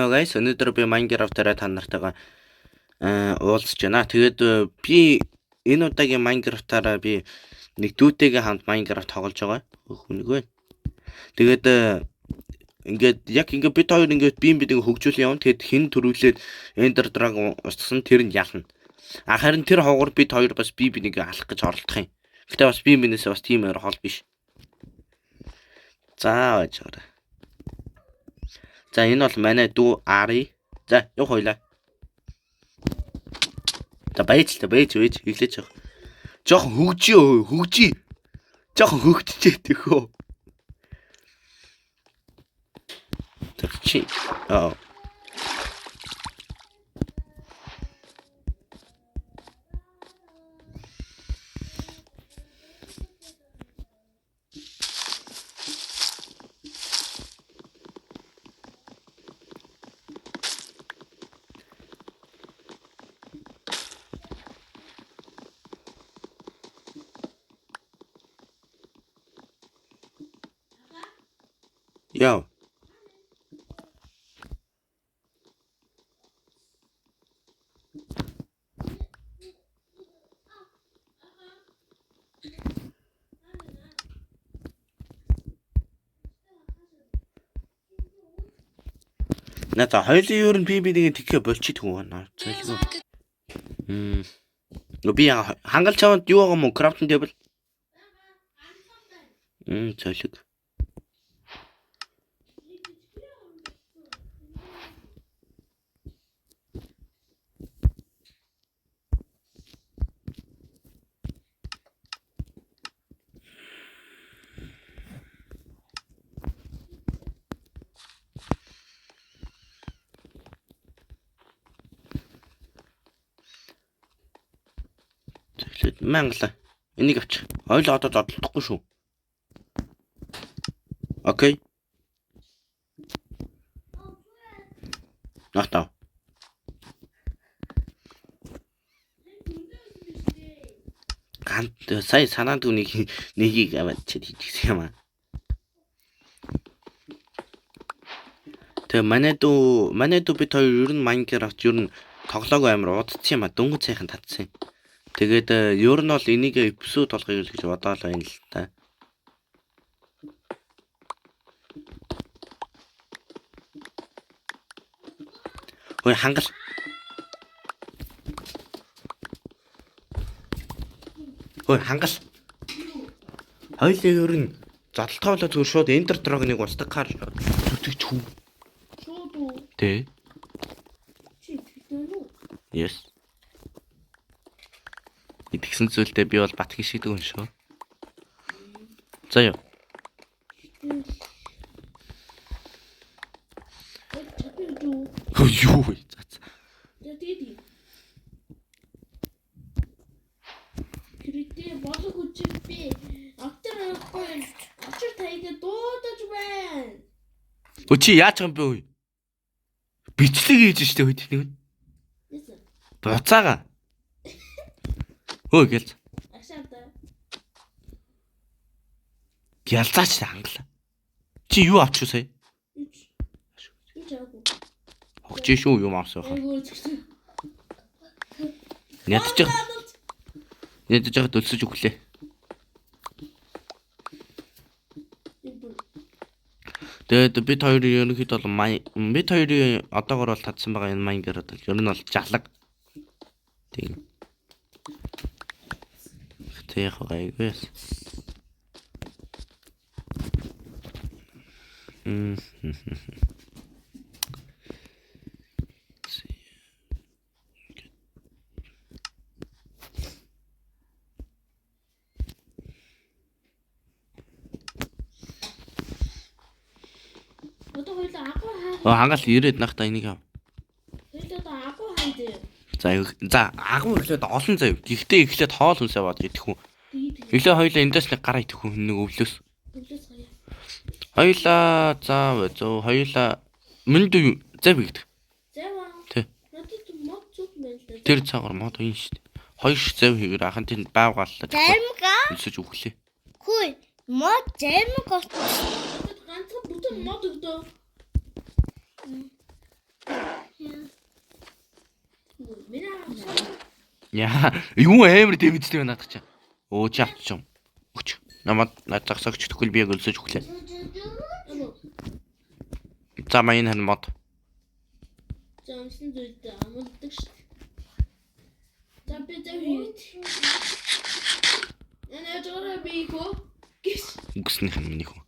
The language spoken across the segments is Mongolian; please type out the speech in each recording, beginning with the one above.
Guys, өнөөдөр би Minecraft-аараа та нартайгаа уулзж байна. Тэгээд би энэ удаагийн Minecraft-аараа би нэг дүүтэйгээ хамт Minecraft тоглож байгаа. Хүнгүй. Тэгээд ингээд яг ингээд бид хоёр ингээд бие биенийг хөгжүүлэн явна. Тэгээд хэн төрүүлээд Ender Dragon устгасан тэр нь ялна. А харин тэр ховгор бид хоёр бас бие биенийг алах гэж оролдох юм. Гэтэ бас бие биенээсээ бас тийм ойр хол биш. За байж байгаа. За энэ бол манай дүү Ари. За явах хоёлаа. За баяж л та баяж баяж эхлэж явах. Жохон хөгжий өө хөгжий. Жохон хөгжчихээ тэхөө. Тэр чи аа. Яа. Надаа хоёулын ер нь би бинийг тэгхэ болчих хүн байна. Зайлгүй. Нөө би хангалч чамд юу байгаа мó crafting table. Зайлэг. Тэгэхээр мангала. Энийг авчих. Хоёул одоо зодтолдохгүй шүү. Окей. Нахтаа. Гант сая санаанд үнийг нэгийг аваад чид хийчихсэн юм аа. Тэгээ манай дүү бид хоёр ер нь Minecraft ер нь тоглоагүй амар удацсан юм а. Дөнгөж сайхан татсан юм. Тэгээд ер нь бол энийг эпизод болгоё гэж бодоол байна л та. Хөөе хангал. Хөөе хангал. Хоёулын ер нь зодтолтоо болоо зүгээр шууд Ender Dragon-ыг устгах гар зүтгэж хүү. Шууд уу? Тэ. Чи итгэдэг үү? Yes. Итгэсэн зүйлдээ би бол бат гიშгдэг хүн шүү. За юу. Юу вэ? За. За тэгээд Критэ болог хүчин би автор явахгүй очир таяга дуудаж байна. Өө чи яаж юм бэ өө? Бичлэг хийж штэ хөө тэнийг. Яасан? Буцаага. Хөө гэлц. Агшаада. Гялзаач хангалаа. Чи юу авчих сая? Үч. Үч аагүй. Хогч шүү юм авсан хаа. Айгуу зүгсэн. Ядчих. Ядчих жахад өлсөж өглөө. Тэгээд бид хоёрын ерөнхийдөө бол бид хоёрын одоогор бол татсан байгаа энэ Minecraft бол ер нь бол жалаг. Тийм. Тэг яг гайгүй. Одоо хоёлаа агуу хаа. Оо хангаал ирээд нахта энийг ав. Хоёлаа одоо агуу хаан дээр. За за агуу эхлээд олон заяа. Гэхдээ эхлээд хоол хүнс аваад идэх үү. Эхлээ хоёлаа эндээс нэг гараа идэх үү нэг өвлөөс. Өвлөөс гараа. Хоёлаа за зөө хоёлаа мөнд зав игдэх. Зав аа. Тэ. Надад мод зүг байна л да. Тэр цагаар мод ин шүү дээ. Хоёр ш зав хийгэр ахын тэнд байвгааллаа. Займга. Өлсөж өглөө. Хүй, мод займаг Надад ганцхан бүтэн мод өгдөө. Яа, юу амар damage тэй байна наадах чи. Өө чи авчих юм. Өгч. Намайг над загсаагч тэгвэл би яг өлсөж өглөө. Амаа. За маа энэ харин мод. За өмсөн зүйлд амладаг шүү дээ. За би зав хийв. Энэ яжаараа би хөө гис. Үгснийх нь миний хөө.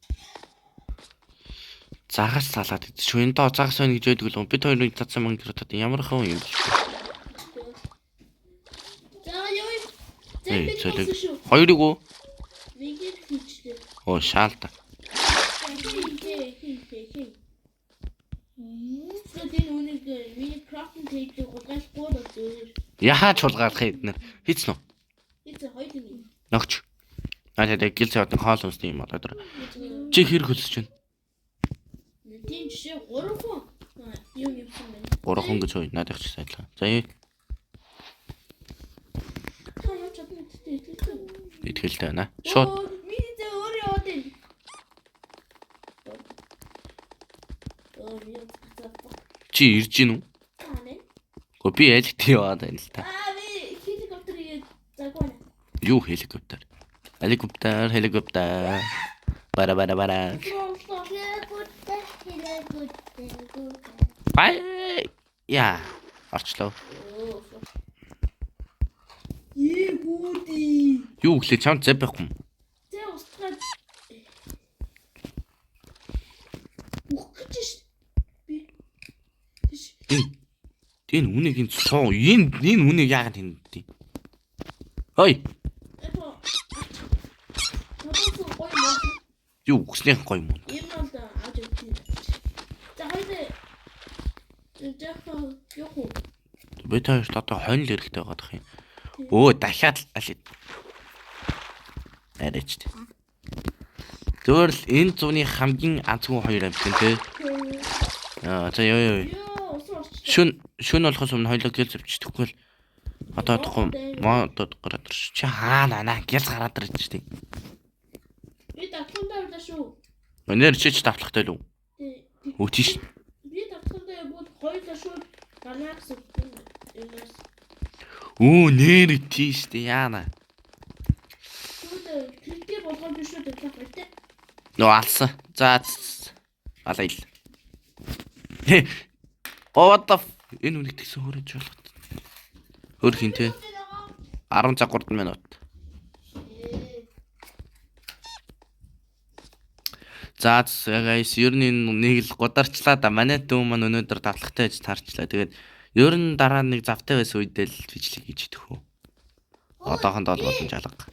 Загас салаад идэж шүү. Энэ доо загас байна гэж байдаг л бид хоёрын цацсан Minecraft ямар хөө юм бол. За юу юм? За би Зөлөг. болсон шүү. Хоёрыг үү? Нэг л хийчлээ. Оо шаалта. Хий хий хий хий. Тэгээд энэ үнийг миний crafting table-ийг хулгайлахгүй бол зүгээр. Яхаа чулгаалах эднэр. Хийцэн үү? Хийцэн хоёр юм. Ногч. Аа тэгээд гил цавд хоол өмсний юм болоо тэр. Чи хэр хөлсөж байна? Тийм жишээ 3 хүн юм юмсан байна. 3 хүн гэж хөө надад ч сайдлаа. За ээ Та ямар чадна гэдэгт итгэлтэй. итгэлтэй байна. Шууд Миний зэ өөр яваад байна. Оо би гацаа. чи ирж гин үү? Таа нэ. Гэхдээ би аль хэдийн яваад байна л та. Аа би хеликоптер хийгээд загваа. Юу хеликоптер? Хеликоптер, хеликоптер. Бара бара бара. Бай. Яа. Орчлоо. Ээ гүди. Юу гэлээ чамд зэв байхгүй юм. Зэ устгаад Үх гэж ш. Би Тийш. Энэ энэ үнийг энэ цоо энэ энэ үнийг яагаад тэндэг? Ой, Эпо. Тодорхой гоё юм. юу үгснийх гоё юм. Юм бол авч явчих. За хоёул жаахан явах уу? Бид хоёрт одоо хонь л хэрэгтэй байгаа дах юм. Өө дахиад л аль. Арайч тэ. Зөвөр л энэ зуны хамгийн азгүй хоёр амьтан те. Аа за ёо ёо. Йоо, усан орчлоо. Шүн шүн болохоос өмнө хоёлоо гэл зөвчдөхгүй л одоо бодохгүй модод гараад ирж. Чи хаана наа гэл гараад ирж штэ. Би давтамдаа явлаа шүү. Өнөр чи ч давтлахтай л үү? Тэ. Өө тийш. Би давтамдаа явбал хоёулаа шууд гарна гэсэн юмас. Өө нэр тийш штэ яана. Тэгвэл тэрнтэй болгоод би шууд явлаа баяртай. Нөө алсан. За алаа ил. Oh what the энэ үнийг тэгсэн хөрөж болох. Хөр хин те. 10 цаг 3 минут. За guys ер нь энэ нэг л гударчлаа да. Манай дүү маань өнөөдөр давтлагатай гэж таарчлаа. Тэгээд ер нь дараа нэг завтай байсан үедээ л бичлэг хийж идэх үү. Одоохондоо л боломж алга.